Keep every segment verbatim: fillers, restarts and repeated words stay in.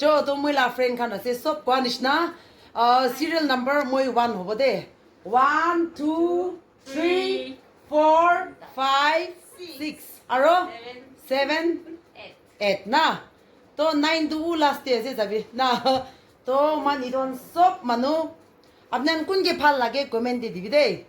Cho, to moi la friend khan ase, sob koa nishina, uh, serial number moi one hobo de. One, two, three, four, five, six. Aro? Seven, eight na. To nine tu u last te ase sabi na. To man idon sob manu. Apnan kun ke bhal lage comment de dibi de.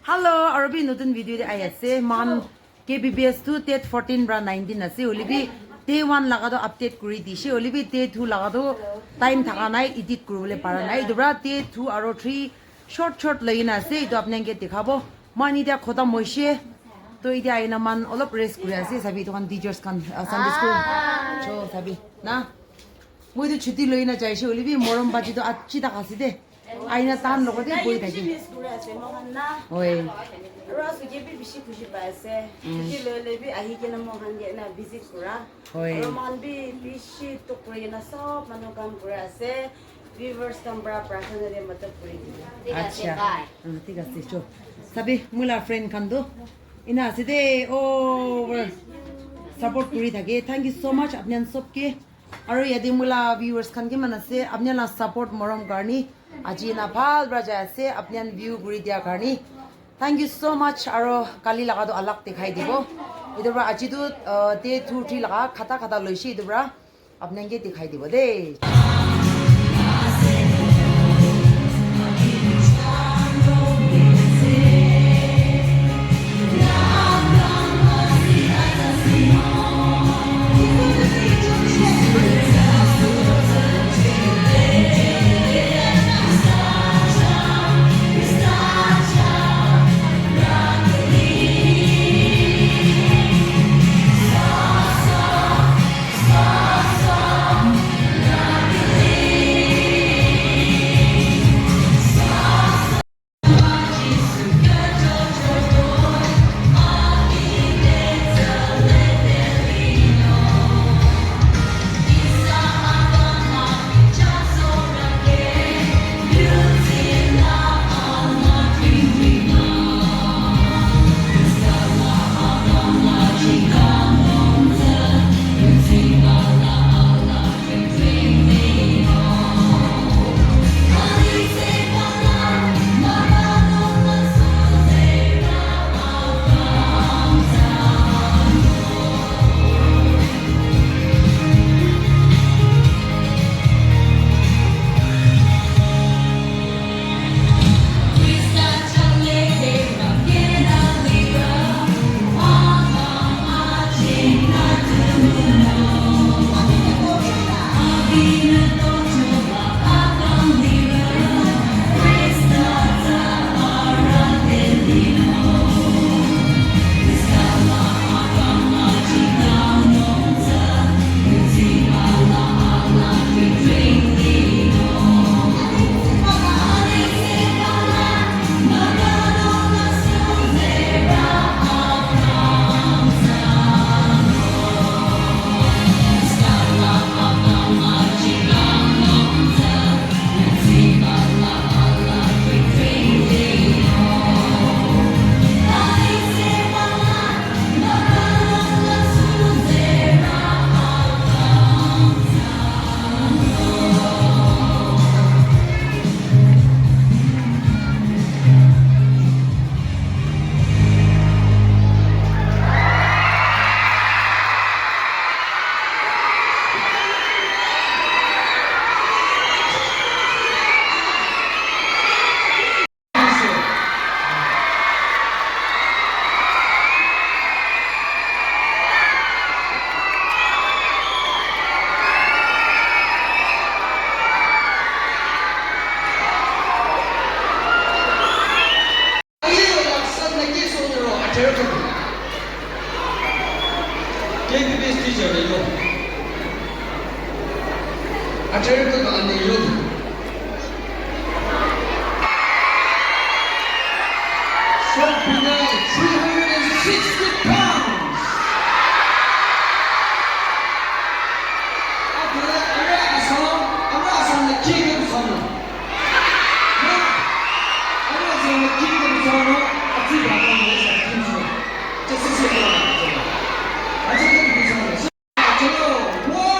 Hello, aro bi notun video de ahi ase. Man K B B S tu date fourteen pra nineteen ase. Hoile bi day one laga to update kuri dishe. Hoile bi day two laga to time thaka nai, edit kuribole para nai. Etu pra day two aro three short short lagina ase. Etu apnyanke dikhabo. Moikhan etia khotom hoishe. To etia aina man olop rest kuri ase. Sabi etu khan teachers khan, ah, Sunday school. Cho sabi na. Moi tu chuti loina jaishe. Hoile bi morom baji to achi tak ase de. Aina tan logote boi thaki. Bishi miss kuri ase moikhan na. Hoi. Aro asuke bi bishi khushi pai ase. Mm. Chuti loile bi ahi kena moikhan ke na visit kura. Hoi. Aro moikhan bi bishi tok kuri kena sob manu kam kuri ase. Viewers khan pra prarthana de madad kuri dibi. Acha. Mm, thik ase, cho. Sabi, moi la friend khan tu. Ina ase de, oh, support kuri thake. Thank you so much, apnyan sob ke. Aro yate moi la viewers khan kiman ase, apni la support morom karni aji na bhal pra jai ase, apni khan view kuri dia karni. Thank you so much, aro kali laga to alag dikhai dibo. Etu pra aji tu, uh, day two three laga khata khata loishi etu pra apni khan ke dikhai dibo de. Front Pinang, three hundred and sixty pounds. Atu le, aro asam, aro asam le kiki asam. Aro asam le kiki asam. Ati ba ta mo sa kin so. Just say no. Ati ke asam. Chalo, one,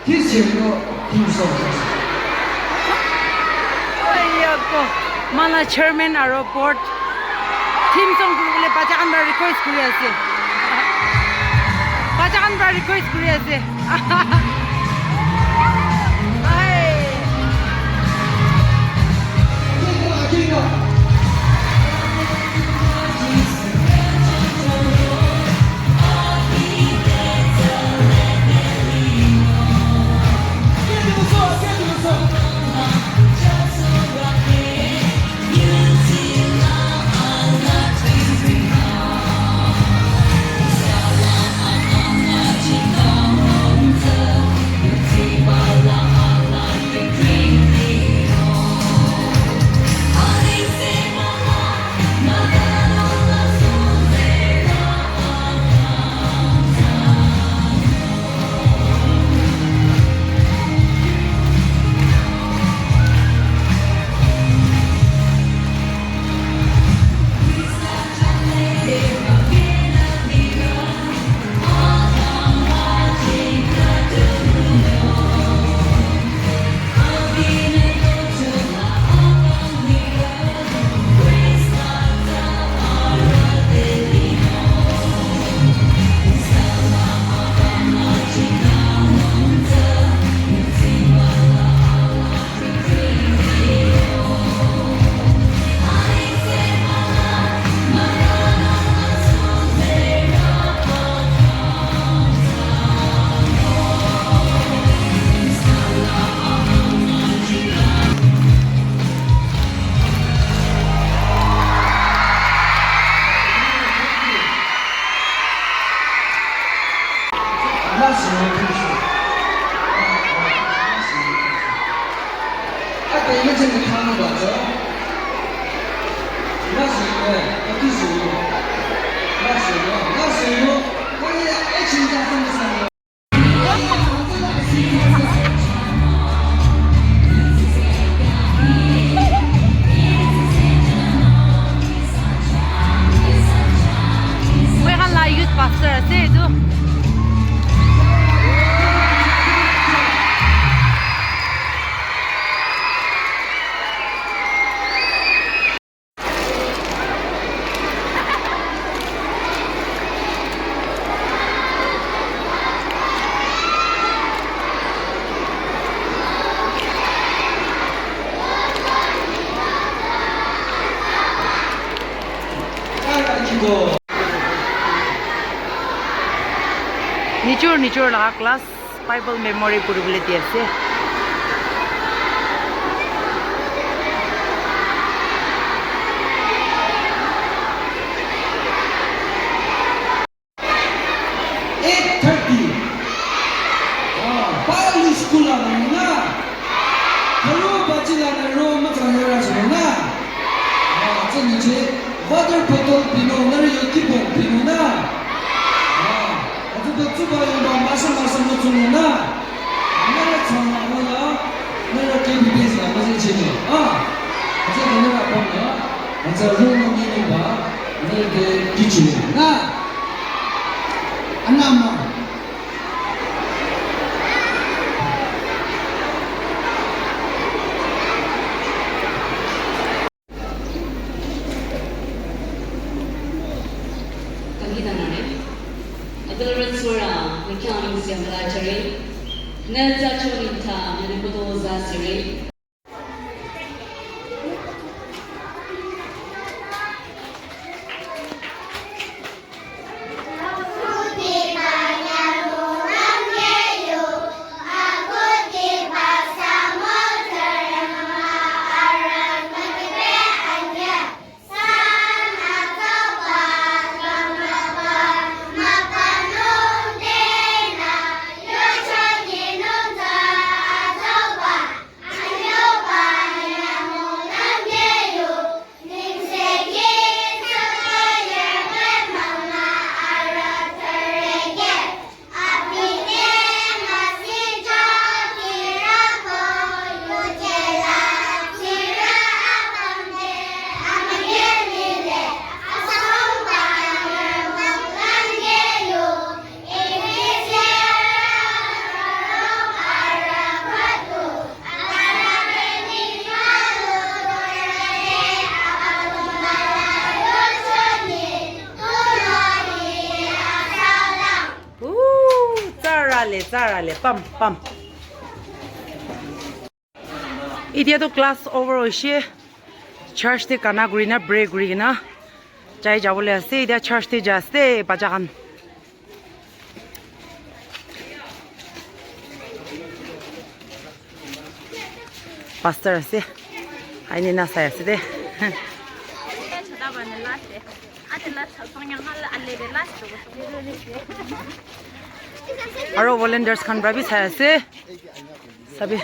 Kiss him, no, himself. Mana chairman aro board theme song kuribole bacha khan para request kuri ase. Bacha khan para request kuri ase. Ai. Moi khan la youth pastor ase etu. Nijor nijor laga class Bible memory kuribole di ase. Eight thirty. Ah, Bible school la manu na. Kharu bachi la na ro ma cha na ra so na. Ah, cha ni che. Water bottle pino na ri yo ki bon pino na. Ah, atu ba chu ba yo ba ma sa ma sa mo chu na. Na ra cha na ro na. Na ra ke bi be sa ma che che ni. Ah. Cha na ra bon na. Cha ro ni ni ba. Na ke ki chi na. Anama. Kangi danare. Adalaran sora, nikyang siam la chare. Nelta choninta, nene koto za sire. Sara le pam pam. Itia to class over hoishe. Church te gana kuri na pray kuri kena jai jabo le ase. Itia church te jai ase bacha khan. Pastor ase. Aini na sai ase de. Aro volunteers khan para bi sai ase. Sabi.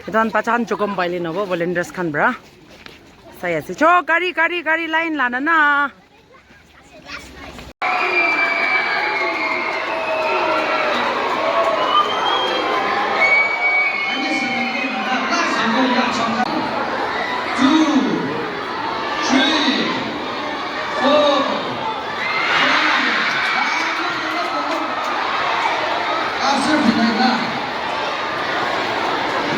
Etu khan bacha khan jokom paile nobo volunteers khan para. Sai ase. Cho gari gari gari line la na na.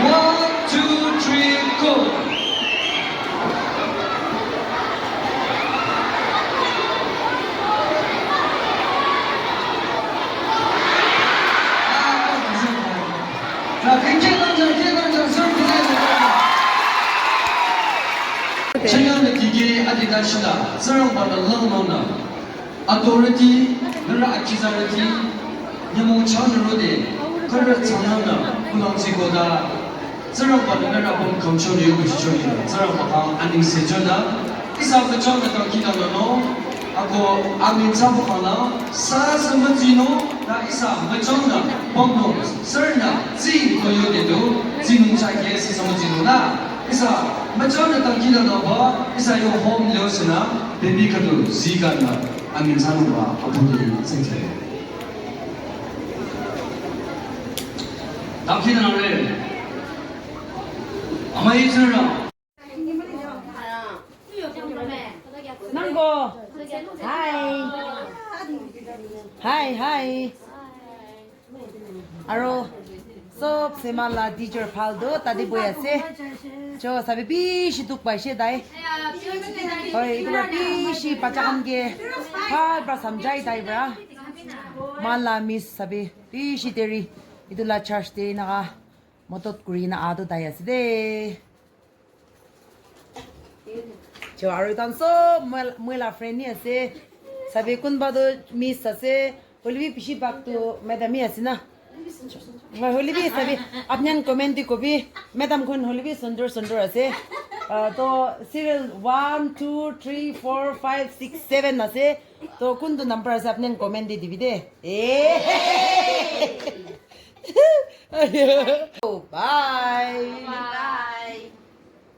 One, two, three, go. Chaya na kike adi dashila, sarang bana lang lang na. Authority, nara akizarity, nyamo chang rode, kara chang na, kulang ziko da. Tsarangpa na nara pon kamcho ne yoku shicho ne, tsarangpa kang aning sejo na, isa machang na tang kita na no, ako amin sa pa kang na, sa sa ma zino, na isa machang na, pon no, sir na, zi ko yo de do, zi nung sa ke si sa ma zino na, isa machang na tang kita na ba, isa yo home leo sina, baby ka do, zi ka na, amin sa no ba, apo de, zi zi. Tang kita na re, ama yi zi na. Nango. Hi. Hi, hi. Aro sob sema la teacher phal do tadi boi ase. Cho sabi bishi duk paise tai. Hoi, itu para bishi bacha khan ke phal para samjhai tai para. Mala miss sabi bishi deri itu la church te naga modot kuri na adu tai ase de. Cho, aru etu khan sob moi, moi la friend ni ase. Sabi kunba tu miss ase. Hoile bi bishi bhag tu madam hi ase na. Moi hoile bi sabi, apni khan comment di kobi. Madam khan hoile bi sundur sundur ase. Ah, to serial one, two, three, four, five, six, seven ase. To kuntu number ase apni khan comment di dibi de. Eh. Bye.